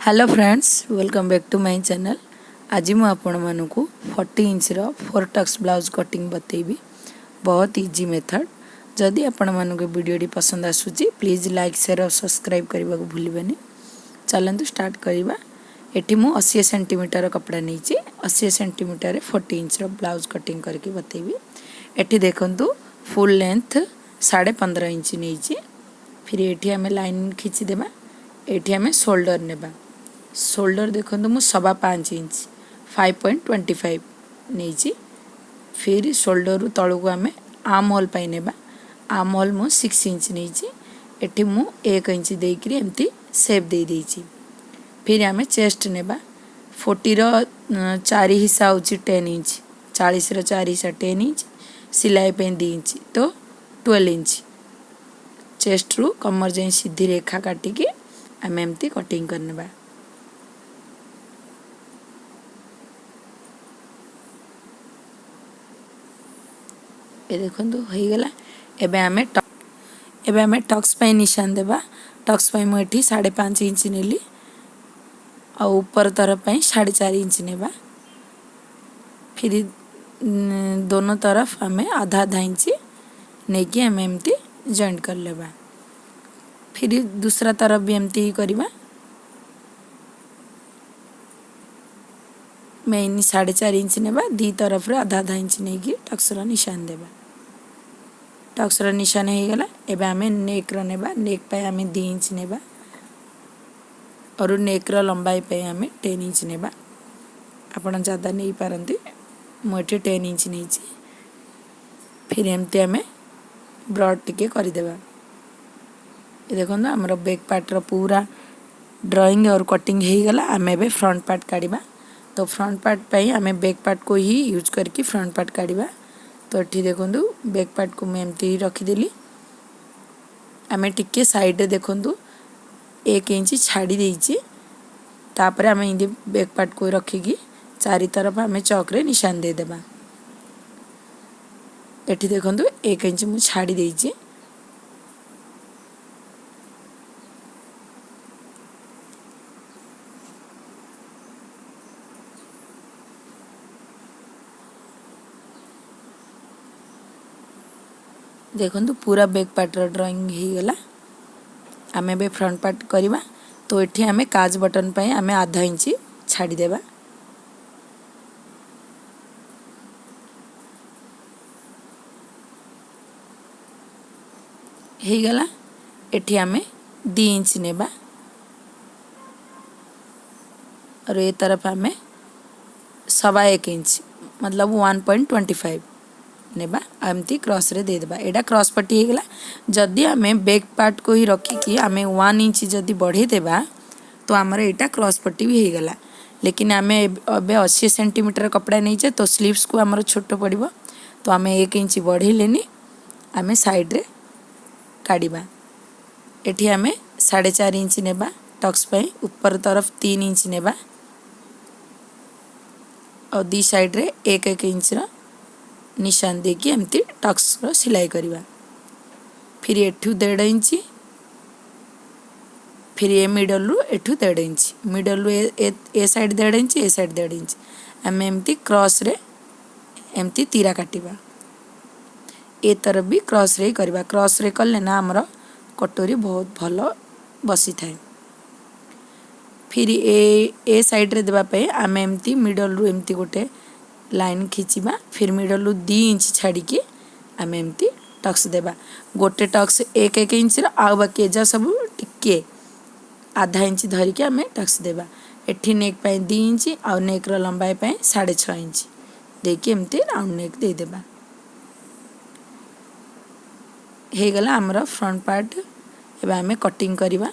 Hello friends, welcome back to my channel. ଆଜି ମୁଁ ଆପଣମାନଙ୍କୁ 40 ଇଞ୍ଚର ଫୋର୍ ଟକ୍ସ ବ୍ଲାଉଜ୍ କଟିଂ ବତେଇବି, ବହୁତ ଇଜି ମେଥଡ଼। ଯଦି ଆପଣମାନଙ୍କୁ ଭିଡ଼ିଓଟି ପସନ୍ଦ ଆସୁଛି, ପ୍ଲିଜ୍ ଲାଇକ୍, ସେୟାର ଆଉ ସବସ୍କ୍ରାଇବ୍ କରିବାକୁ ଭୁଲିବେନି। ଚାଲନ୍ତୁ ଷ୍ଟାର୍ଟ କରିବା। ଏଠି ମୁଁ 80 ସେଣ୍ଟିମିଟର କପଡ଼ା ନେଇଛି। 80 ସେଣ୍ଟିମିଟରରେ 40 ଇଞ୍ଚର ବ୍ଲାଉଜ୍ କଟିଂ କରିକି ବତେଇବି। ଏଠି ଦେଖନ୍ତୁ, ଫୁଲ୍ ଲେନ୍ଥ 15.5 ଇଞ୍ଚ ନେଇଛି। ଫିର୍ ଏଠି ଆମେ ଲାଇନ୍ ଖିଚିଦେବା। ଏଇଠି ଆମେ ସୋଲ୍ଡର ନେବା। ସୋଲ୍ଡର ଦେଖନ୍ତୁ, ମୁଁ 5.25 ଇଞ୍ଚ, 5.25 ନେଇଛି। ଫିର୍ ସୋଲ୍ଡରରୁ ତଳକୁ ଆମେ ଆର୍ମ ହୋଲ୍ ପାଇଁ ନେବା। ଆର୍ମ ହୋଲ୍ ମୁଁ 6 ଇଞ୍ଚ ନେଇଛି। ଏଠି ମୁଁ 1 ଇଞ୍ଚ ଦେଇକରି ଏମିତି ସେପ୍ ଦେଇ ଦେଇଛି। ଫିର୍ ଆମେ ଚେଷ୍ଟ ନେବା। 40ର ଚାରି ହିସ୍ସା ହେଉଛି 10 ଇଞ୍ଚ। 40ର ଚାରି ହିସ୍ସା 10 ଇଞ୍ଚ, ସିଲାଇ ପାଇଁ 2 ଇଞ୍ଚ, ତ 12 ଇଞ୍ଚ। ଚେଷ୍ଟରୁ କମର ଯାଏଁ ସିଧି ରେଖା କାଟିକି ଆମେ ଏମିତି କଟିଂ କରିନେବା। ଏ ଦେଖନ୍ତୁ, ହୋଇଗଲା। ଏବେ ଆମେ ଟକ୍ସ ପାଇଁ ନିଶାନ ଦେବା। ଟକ୍ସ ପାଇଁ ମୁଁ ଏଠି 5.5 ଇଞ୍ଚ ନେଲି ଆଉ ଉପର ତରଫ ପାଇଁ 4.5 ଇଞ୍ଚ ନେବା। ଫିର୍ ଦୋନୋ ତରଫ ଆମେ ଅଧା ଅଧା ଇଞ୍ଚ ନେଇକି ଆମେ ଏମିତି ଜଏଣ୍ଟ କରିନେବା। ଫିର୍ ଦୁସରା ତରଫ ବି ଏମିତି ହିଁ କରିବା। ମେନ୍ 4.5 ଇଞ୍ଚ ନେବା, ଦୁଇ ତରଫରେ ଅଧା ଅଧା ଇଞ୍ଚ ନେଇକି ଟକ୍ସର ନିଶାନ ଦେବା। ଟକ୍ସର ନିଶାନ ହେଇଗଲା। ଏବେ ଆମେ ନେକ୍ର ନେବା। ନେକ୍ ପାଇଁ ଆମେ 2 ଇଞ୍ଚ ନେବା और ନେକ୍ର ଲମ୍ବାଇ ପାଇଁ ଆମେ 10 ଇଞ୍ଚ ନେବା। ଆପଣ ଜ୍ୟାଦା ନେଇପାରନ୍ତି, ମୁଁ ଏଠି 10 ଇଞ୍ଚ ନେଇଛି। ଫିର୍ ଏମିତି ଆମେ ବ୍ରଡ଼ ଟିକେ କରିଦେବା। ଏ ଦେଖନ୍ତୁ, ଆମର ବେକ୍ ପାର୍ଟର ପୁରା ଡ୍ରଇଂ और କଟିଂ ହେଇଗଲା। ଆମେ ଏବେ ଫ୍ରଣ୍ଟ ପାର୍ଟ କାଢ଼ିବା। ତ ଫ୍ରଣ୍ଟ ପାର୍ଟ ପାଇଁ ଆମେ ବେକ୍ ପାର୍ଟକୁ ହିଁ ୟୁଜ୍ କରିକି ଫ୍ରଣ୍ଟ ପାର୍ଟ କାଢ଼ିବା। ତ ଏଠି ଦେଖନ୍ତୁ, ବେକ୍ ପାର୍ଟକୁ ମୁଁ ଏମିତି ରଖିଦେଲି। ଆମେ ଟିକେ ସାଇଡ଼ରେ ଦେଖନ୍ତୁ, 1 ଇଞ୍ଚ ଛାଡ଼ି ଦେଇଛି। ତାପରେ ଆମେ ଏମିତି ବେକ୍ ପାର୍ଟକୁ ରଖିକି ଚାରି ତରଫ ଆମେ ଚକ୍ରେ ନିଶାନ ଦେଇଦେବା। ଏଠି ଦେଖନ୍ତୁ, 1 ଇଞ୍ଚ ମୁଁ ଛାଡ଼ି ଦେଇଛି। ଦେଖନ୍ତୁ, ପୁରା ବେକ୍ ପାର୍ଟର ଡ୍ରଇଂ ହେଇଗଲା। ଆମେ ଏବେ ଫ୍ରଣ୍ଟ ପାର୍ଟ କରିବା। ତ ଏଠି ଆମେ କାଜ ବଟନ୍ ପାଇଁ ଆମେ ଆଧା ଇଞ୍ଚ ଛାଡ଼ିଦେବା। ହେଇଗଲା। ଏଠି ଆମେ 2 ଇଞ୍ଚ ନେବା और ଏ ତରଫ ଆମେ 1.25 ଇଞ୍ଚ, ମତଲବ 1.25 ନେବା ଆଉ ଏମିତି କ୍ରସ୍ରେ ଦେଇଦେବା। ଏଇଟା କ୍ରସ୍ ପट्टी ହେଇଗଲା। ଯଦି ଆମେ ବେକ୍ ପାର୍ଟକୁ ହିଁ ରଖିକି ଆମେ 1 ଇଞ୍ଚ ଯଦି ବଢ଼େଇ ଦେବା, ତ ଆମର ଏଇଟା କ୍ରସ୍ ପट्टी ବି ହେଇଗଲା। ଲେକିନ୍ ଆମେ ଏବେ 80 ସେଣ୍ଟିମିଟର କପଡ଼ା ନେଇଛେ, ତ ସ୍ଲିଭ୍ସକୁ ଆମର ଛୋଟ ପଡ଼ିବ। ତ ଆମେ 1 ଇଞ୍ଚ ବଢ଼େଇଲେନି, ଆମେ ସାଇଡ଼୍ରେ କାଢ଼ିବା। ଏଠି ଆମେ 4.5 ଇଞ୍ଚ ନେବା ଟକ୍ସ ପାଇଁ, ଉପର ତରଫ 3 ଇଞ୍ଚ ନେବା ଆଉ ଦୁଇ ସାଇଡ଼୍ରେ 1 1 ଇଞ୍ଚର ନିଶାନ ଦେଇକି ଏମିତି ଟକ୍ସର ସିଲାଇ କରିବା। ଫିର୍ ଏଠୁ 1.5 ଇଞ୍ଚ, ଫିର୍ ଏ ମିଡ଼ଲରୁ ଏଠୁ 1.5 ଇଞ୍ଚ, ମିଡ଼ଲରୁ ଏ ସାଇଡ଼୍ 1.5 ଇଞ୍ଚ, ଏ ସାଇଡ଼୍ 1.5 ଇଞ୍ଚ। ଆମେ ଏମିତି କ୍ରସ୍ରେ ଏମିତି ତୀରା କାଟିବା। ଏ ତରଫ ବି କ୍ରସ୍ରେ ହିଁ କରିବା। କ୍ରସ୍ରେ କଲେ ନା ଆମର କଟୋରୀ ବହୁତ ଭଲ ବସିଥାଏ। ଫିର୍ ଏ ସାଇଡ଼୍ରେ ଦେବା ପାଇଁ ଆମେ ଏମିତି ମିଡ଼ଲରୁ ଏମିତି ଗୋଟେ ଲାଇନ୍ ଖିଚିବା। ଫିର୍ ମିଡ଼ଲରୁ 2 ଇଞ୍ଚ ଛାଡ଼ିକି ଆମେ ଏମିତି ଟକ୍ସ ଦେବା। ଗୋଟେ ଟକ୍ସ 1 1 ଇଞ୍ଚର ଆଉ ବାକି ଏଯା ସବୁ ଟିକେ ଆଧା ଇଞ୍ଚ ଧରିକି ଆମେ ଟକ୍ସ ଦେବା। ଏଠି ନେକ୍ ପାଇଁ 2 ଇଞ୍ଚ ଆଉ ନେକ୍ର ଲମ୍ବାଇ ପାଇଁ 6.5 ଇଞ୍ଚ ଦେଇକି ଏମିତି ରାଉଣ୍ଡ ନେକ୍ ଦେଇଦେବା। ହେଇଗଲା ଆମର ଫ୍ରଣ୍ଟ ପାର୍ଟ। ଏବେ ଆମେ କଟିଂ କରିବା।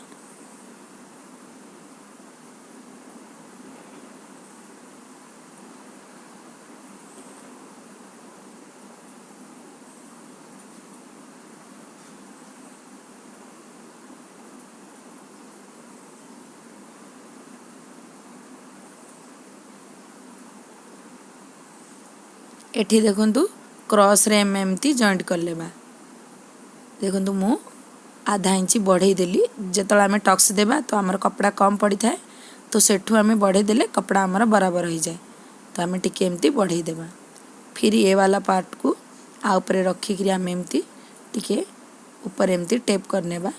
ଏଠି ଦେଖନ୍ତୁ, କ୍ରସ୍ରେ ଆମେ ଏମିତି ଜଏଣ୍ଟ କରିନେବା। ଦେଖନ୍ତୁ, ମୁଁ ଆଧା ଇଞ୍ଚ ବଢ଼େଇ ଦେଲି। ଯେତେବେଳେ ଆମେ ଟକ୍ସ ଦେବା, ତ ଆମର କପଡ଼ା କମ୍ ପଡ଼ିଥାଏ, ତ ସେଠୁ ଆମେ ବଢ଼େଇ ଦେଲେ କପଡ଼ା ଆମର ବରାବର ହୋଇଯାଏ। ତ ଆମେ ଟିକେ ଏମିତି ବଢ଼େଇ ଦେବା। ଫିର୍ ଏ ବାଲା ପାର୍ଟକୁ ଆ ଉପରେ ରଖିକିରି ଆମେ ଏମିତି ଟିକେ ଉପରେ ଏମିତି ଟେପ୍ କରିନେବା।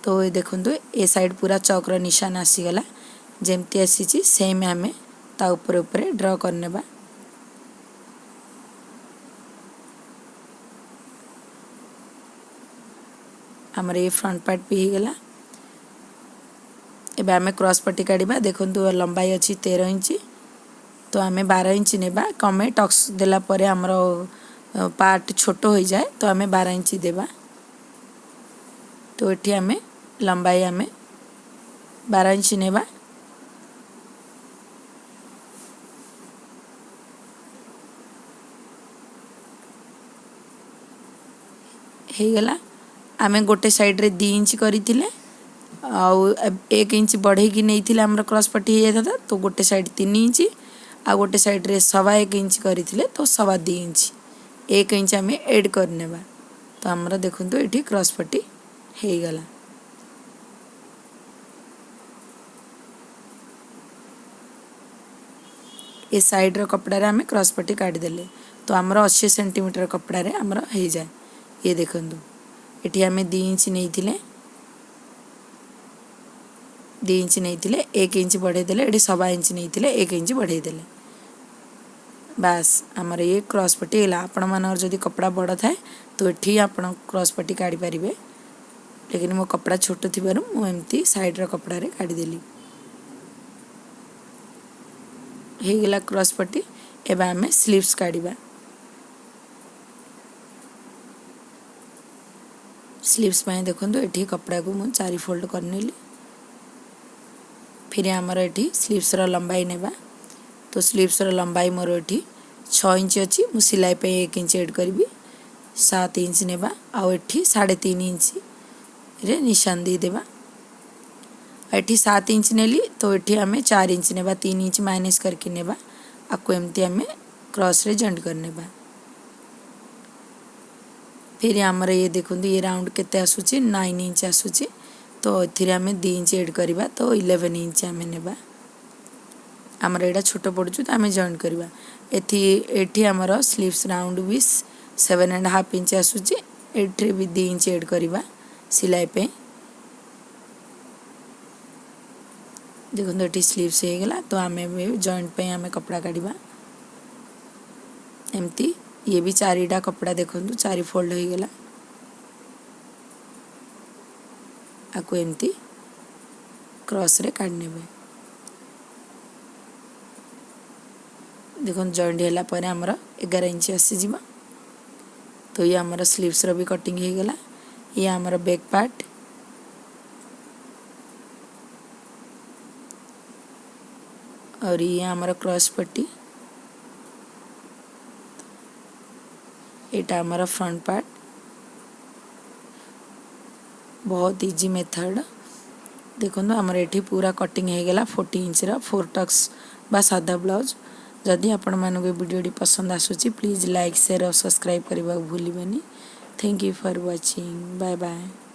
ତ ଏ ଦେଖନ୍ତୁ, ଏ ସାଇଡ଼୍ ପୁରା ଚକ୍ର ନିଶାନ ଆସିଗଲା। ଯେମିତି ଆସିଛି, ସେମ୍ ଆମେ ତା ଉପରେ ଉପରେ ଡ୍ର କରିନେବା। ଆମର ଏ ଫ୍ରଣ୍ଟ ପାର୍ଟ ବି ହେଇଗଲା। ଏବେ ଆମେ କ୍ରସ୍ ପଟି କାଢ଼ିବା। ଦେଖନ୍ତୁ, ଲମ୍ବାଇ ଅଛି 13 ଇଞ୍ଚ, ତ ଆମେ 12 ଇଞ୍ଚ ନେବା। କମେ ଟକ୍ସ ଦେଲା ପରେ ଆମର ପାର୍ଟ ଛୋଟ ହୋଇଯାଏ, ତ ଆମେ 12 ଇଞ୍ଚ ଦେବା। ତ ଏଠି ଆମେ ଲମ୍ବାଇ ଆମେ 12 ଇଞ୍ଚ ନେବା। ହେଇଗଲା। ଆମେ ଗୋଟେ ସାଇଡ଼୍ରେ 2 ଇଞ୍ଚ କରିଥିଲେ ଆଉ 1 ଇଞ୍ଚ ବଢ଼େଇକି ନେଇଥିଲେ ଆମର କ୍ରସ୍ ପଟି ହେଇଯାଇଥାନ୍ତା। ତ ଗୋଟେ ସାଇଡ଼୍ 3 ଇଞ୍ଚ ଆଉ ଗୋଟେ ସାଇଡ଼୍ରେ 1.25 ଇଞ୍ଚ କରିଥିଲେ, ତ 2.25 ଇଞ୍ଚ, 1 ଇଞ୍ଚ ଆମେ ଏଡ଼୍ କରିନେବା। ତ ଆମର ଦେଖନ୍ତୁ, ଏଠି କ୍ରସ୍ ପଟି ହେଇଗଲା। ଏ ସାଇଡ଼୍ର କପଡ଼ାରେ ଆମେ କ୍ରସ୍ ପଟି କାଟିଦେଲେ, ତ ଆମର 80 ସେଣ୍ଟିମିଟର କପଡ଼ାରେ ଆମର ହେଇଯାଏ। ଇଏ ଦେଖନ୍ତୁ, ଏଠି ଆମେ 2 ଇଞ୍ଚ ନେଇଥିଲେ, 2 ଇଞ୍ଚ ନେଇଥିଲେ, 1 ଇଞ୍ଚ ବଢ଼େଇ ଦେଲେ। ଏଠି 1.25 ଇଞ୍ଚ ନେଇଥିଲେ, 1 ଇଞ୍ଚ ବଢ଼େଇ ଦେଲେ। ବାସ୍, ଆମର ଇଏ କ୍ରସ୍ ପଟି ହେଲା। ଆପଣମାନଙ୍କର ଯଦି କପଡ଼ା ବଡ଼ ଥାଏ, ତ ଏଠି ଆପଣ କ୍ରସ୍ ପଟି କାଢ଼ିପାରିବେ। ଲେକିନ୍ ମୋ କପଡ଼ା ଛୋଟ ଥିବାରୁ ମୁଁ ଏମିତି ସାଇଡ଼୍ର କପଡ଼ାରେ କାଢ଼ିଦେଲି। ହେଇଗଲା କ୍ରସ୍ ପଟି। ଏବେ ଆମେ ସ୍ଲିଭ୍ସ କାଢ଼ିବା। ସ୍ଲିଭ୍ସ ପାଇଁ ଦେଖନ୍ତୁ, ଏଠି କପଡ଼ାକୁ ମୁଁ ଚାରି ଫୋଲ୍ଡ କରିନେଲି। ଫିର ଆମର ଏଠି ସ୍ଲିଭ୍ସର ଲମ୍ବାଇ ନେବା। ତ ସ୍ଲିଭ୍ସର ଲମ୍ବାଇ ମୋର ଏଠି 6 ଇଞ୍ଚ ଅଛି। ମୁଁ ସିଲାଇ ପାଇଁ 1 ଇଞ୍ଚ ଏଡ଼୍ କରିବି, 7 ଇଞ୍ଚ ନେବା। ଆଉ ଏଠି 3.5 ଇଞ୍ଚରେ ନିଶାନ ଦେଇଦେବା। ଏଠି 7 ଇଞ୍ଚ ନେଲି, ତ ଏଠି ଆମେ 4 ଇଞ୍ଚ ନେବା, 3 ଇଞ୍ଚ ମାଇନସ୍ କରିକି ନେବା। ଆକୁ ଏମିତି ଆମେ କ୍ରସ୍ରେ ଜଏଣ୍ଟ କରିନେବା। ଫିର ଆମର ଇଏ ଦେଖନ୍ତୁ, ଇଏ ରାଉଣ୍ଡ କେତେ ଆସୁଛି? 9 ଇଞ୍ଚ ଆସୁଛି। ତ ଏଥିରେ ଆମେ 2 ଇଞ୍ଚ ଏଡ଼୍ କରିବା, ତ 11 ଇଞ୍ଚ ଆମେ ନେବା। ଆମର ଏଇଟା ଛୋଟ ପଡ଼ୁଛି, ତ ଆମେ ଜଏଣ୍ଟ କରିବା ଏଠି। ଏଠି ଆମର ସ୍ଲିଭ୍ସ ରାଉଣ୍ଡ ବି 7.5 ଇଞ୍ଚ ଆସୁଛି। ଏଠିରେ ବି 2 ଇଞ୍ଚ ଏଡ଼୍ କରିବା ସିଲାଇ ପାଇଁ। ଦେଖନ୍ତୁ, ଏଠି ସ୍ଲିଭ୍ସ ହେଇଗଲା। ତ ଆମେ ଏବେ ଜଏଣ୍ଟ ପାଇଁ ଆମେ କପଡ଼ା କାଢ଼ିବା ଏମିତି। ଇଏ ବି ଚାରିଟା କପଡ଼ା ଦେଖନ୍ତୁ, ଚାରି ଫୋଲ୍ଡ ହେଇଗଲା। ଆକୁ ଏମିତି କ୍ରସ୍ରେ କାଢ଼ି ନେବେ। ଦେଖନ୍ତୁ, ଜଏଣ୍ଟ ହେଲା ପରେ ଆମର 11 ଇଞ୍ଚ ଆସିଯିବ। ତ ଇଏ ଆମର ସ୍ଲିଭ୍ସର ବି କଟିଂ ହେଇଗଲା। ଇଏ ଆମର ବ୍ୟାକ୍ ପାର୍ଟ और ଇଏ ଆମର କ୍ରସ୍ ପଟି। ଏଇଟା ଆମର ଫ୍ରଣ୍ଟ ପାର୍ଟ। ବହୁତ ଇଜି ମେଥଡ଼। ଦେଖନ୍ତୁ, ଆମର ଏଠି ପୁରା କଟିଂ ହେଇଗଲା 40 ଇଞ୍ଚର ଫୋର୍ ଟକ୍ସ ବା ସାଧା ବ୍ଲାଉଜ୍। ଯଦି ଆପଣମାନଙ୍କୁ ଏ ଭିଡ଼ିଓଟି ପସନ୍ଦ ଆସୁଛି, ପ୍ଲିଜ୍ ଲାଇକ୍, ସେୟାର ଆଉ ସବସ୍କ୍ରାଇବ୍ କରିବାକୁ ଭୁଲିବେନି। Thank you for watching. Bye bye.